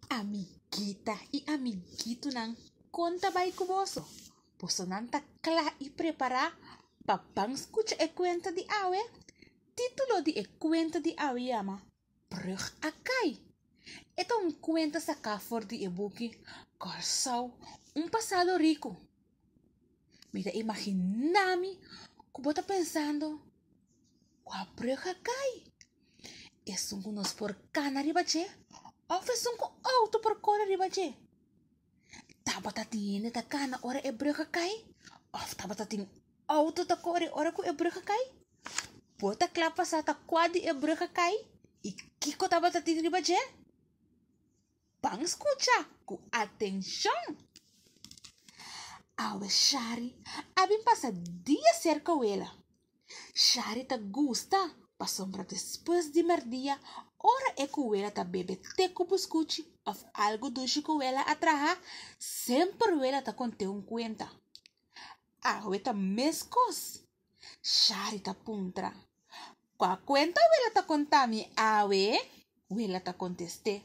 Amiguita i amiguitonan, kon ta bai ku boso? Bosonan ta kla i prepará pa ban skucha e kuenta di awe? Título di e kuenta di awe yama Brug a kai. E ta un kuenta saká for di e buki Kòrsou, un pasado riku. Mi ta imaginá mi ku bo ta pensando, Kua brug a kai? Esun ku nos por kana riba dje òf esun ku outo por kore riba dje? Tabata tin hende ta kana ora e brug a kai òf tabata tin outo ta kore ora ku e brug a kai? Bo ta kla pa sa ta kua di e brug a kai i kiko tabata tin riba dje? Ban skucha ku atenshon! Awe Shari a bin pasa dia serka wela. Shari ta gusta pasobra despues di merdia ora e ku wela ta bebe te ku buskuchi òf algu dushi ku wela a traha, semper wela ta kont'é un kuenta. Awe ta meskos. Shari ta puntra, Kua kuenta wela ta konta mi awe? Wela ta kontest'é,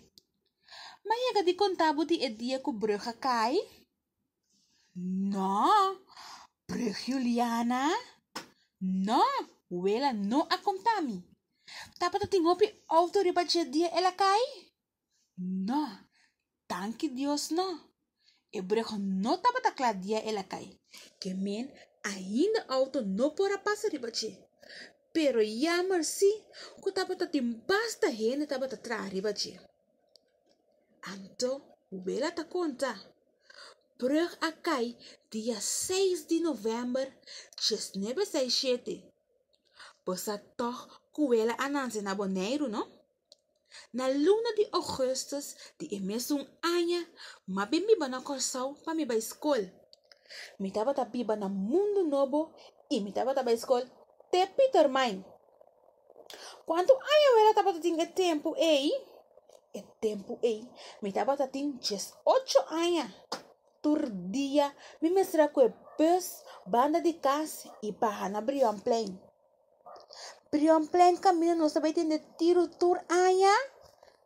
M'a yega di konta bo di e dia ku brug a kai? Nò, brug Juliana? Nò, wela no a konta mi. Tabata tin hopi outo riba dje dia el a kai? Nò, danki Dios nò. E brug no tabata kla dia el a kai. Ke men ainda outo no por a pasa riba dje. Pero yammer sí ku tabata tin basta hende tabata traha riba dje. Anto wela ta konta, Brug a kai dia seis di novèmber diesnuebe seis shete. Bo sa tòg ku wela a nase na Boneiru, no? Na luna di ougùstùs di e mesun aña m'a bin biba na Kòrsou pa mi bai skol. Mi tabata biba na Mundu Nobo i mi tabata bai skol te Pietermain. Kuantu aña wela tabata tin e tempu ei? E tempu ei mi tabata tin diesocho aña. Tur dia mi mester a kue bùs banda di kas i baha na Brionplein. Brionplein kaminda nos ta bai tende tiru tur aña?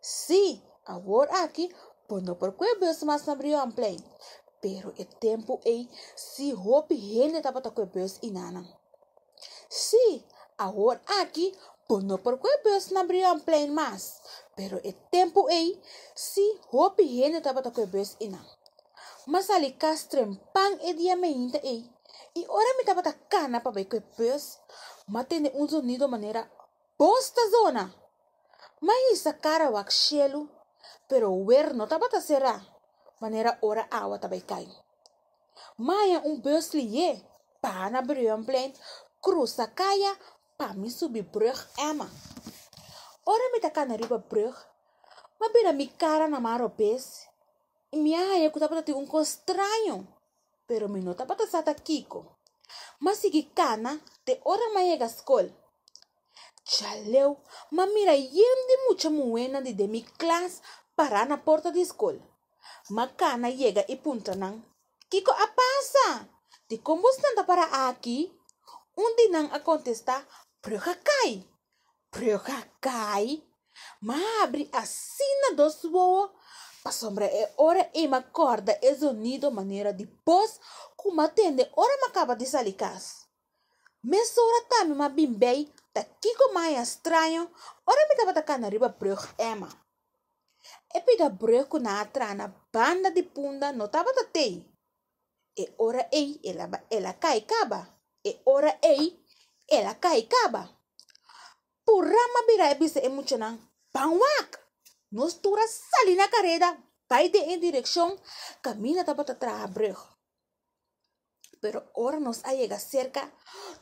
Sí, awor aki bo no por kue bus mas na Brionplein, pero e tempu ei sí hopi hende tabata kue bus inanan. Sí, awor aki bo no por kue bus na Brionplein mas, pero e tempu ei sí hopi hende tabata kue bus inan. M'a sali kas trempan e dia meinta ei i ora mi tabata kana pa bai ku e bus, m'a tende un zonido manera bos ta zona. M'a hisa kara wak shelu, pero wer no tabata será manera ora awa ta bai kai. M'a haña un bus lihé baha na Brionplein, krusa kaya pa mi subi brùg Emma. Ora mi ta kana riba brùg, m'a bira mi kara na man robes i mi a haña ku tabata tin un kos straño, pero mi no tabata sa ta kiko. M'a sigui kana te ora m'a yega skol. Djaleu m'a mira yen di mucha muhénan di den mi klas pará na porta di skol. M'a kana yega i puntra nan, Kiko a pasa? Dikon bosnan ta pará aki? Un di nan a kontestá, Brug a kai! Brug a kai? M'a habri asina dos wowo, pasobra e ora ei m'a kòrda e zonido manera di bos ku m'a tende ora m'a kaba di sali kas. Mesora tambe m'a bin bei ta kiko m'a haña straño ora mi tabata kana riba brug Emma. E pida brug ku nan a traha na banda di Punda no tabata tei. E ora ei el a el a kai kaba. E ora ei el a kai kaba. Purá m'a bira e bisa e muchanan, Ban wak! Nos tur a sali na kareda bai den e direkshon kaminda tabata traha brug. Pero ora nos a yega serka,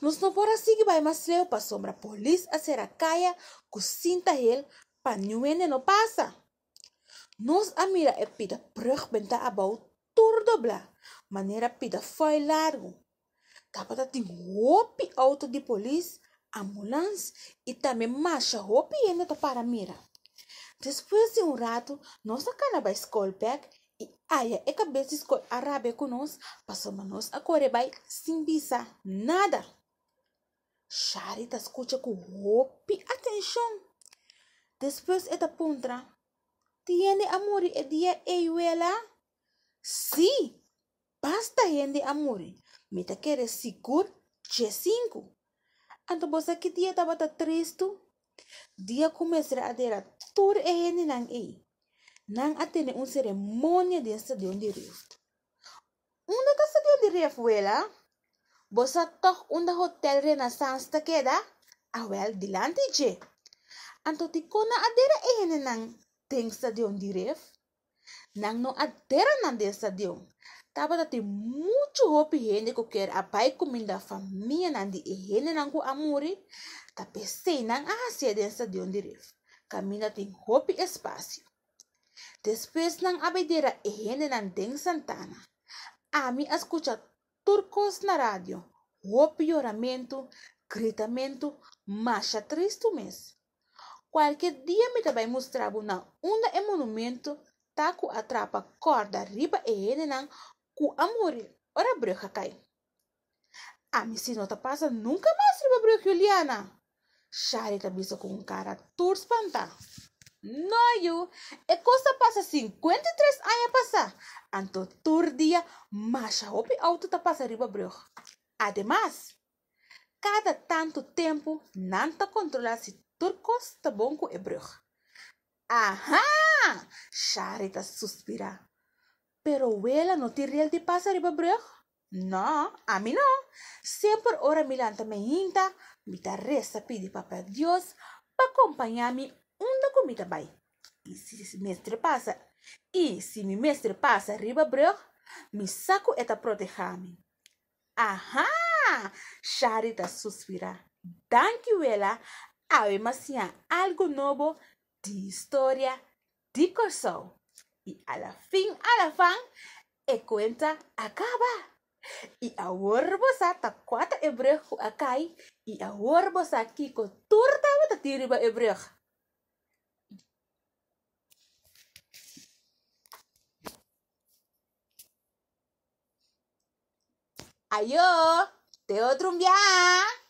nos no por a sigui bai mas leu pasobra polis a sera kaya ku sinta hel pa niun hende no pasa. Nos a mira e pida brùg bentá abou tur doblá, manera pida fòi largu. Tabata tin hopi outo di polis, ambulans i tambe masha hopi hende ta para mira. Despues di un ratu nos a kana bai skol bèk i aya e kabes di skol a rabia ku nos pasobra nos a kore bai sin bisa nada. Shari ta skucha ku hopi atenshon. Despues e ta puntra. Tin hende a muri e dia ei, wela? Sí, basta hende a muri. Mi ta kere sigur 15. Anto bo sa ki dia tabata tristu? Dia ku mester a dera tur e hendenan ei. Nan a tene un seremonia den stadion di Rif. Unda ta stadion di Rif, wela? Bo sa tòg unda Hotel Renaissance ta keda? Awèl, dilanti dje. Anto dikon nan a dera e hendenan den stadion di Rif? Nan no a dera nan den stadion. Tabata tin muchu hopi hende ku kier a bai kuminda famianan di e hendenan ku a muri. Ta p'esei nan a hasié den stadion di Rif, kaminda tin hopi espasio. Despues nan a bai dera e hendenan den santana. Ami a skucha tur kos na radio, hopi yoramentu, gritamentu, masha tristu mes. Kualke dia mi ta bai mustra bo na unda e monumento ta ku a trapa kòrda riba e hendenan ku a muri ora brùg a kai. Ami si no ta pasa nunka mas riba brùg Juliana! Shari ta bisa ku un kara tur spantá. No yu, e kos a pasa 53 aña pasá, anto tur dia masha hopi outo ta pasa riba brùg. Ademas, kada tantu tempu nan ta kontrolá si tur kos ta bon ku e brùg. Aha! Shari ta suspirá. Pero wela no tin riel di pasa riba brùg? No, ami no. Semper ora mi lanta meinta, mi ta resa pidi Papa Dios pa kompañá mi unda ku mi ta bai. I si mester pasa, i si mi mester pasa riba brùg, mi sa ku e ta protehá mi. Aha! Shari ta suspirá. Danki wela, awe m'a siña algu nobo di historia di Kòrsou. I alafin alafan e kuenta a kaba. I awor bo sa ta kua ta e brùg ku a kai i awor bo sa kiko tur tabata tin riba e brùg. Ayo, te otro un biaha!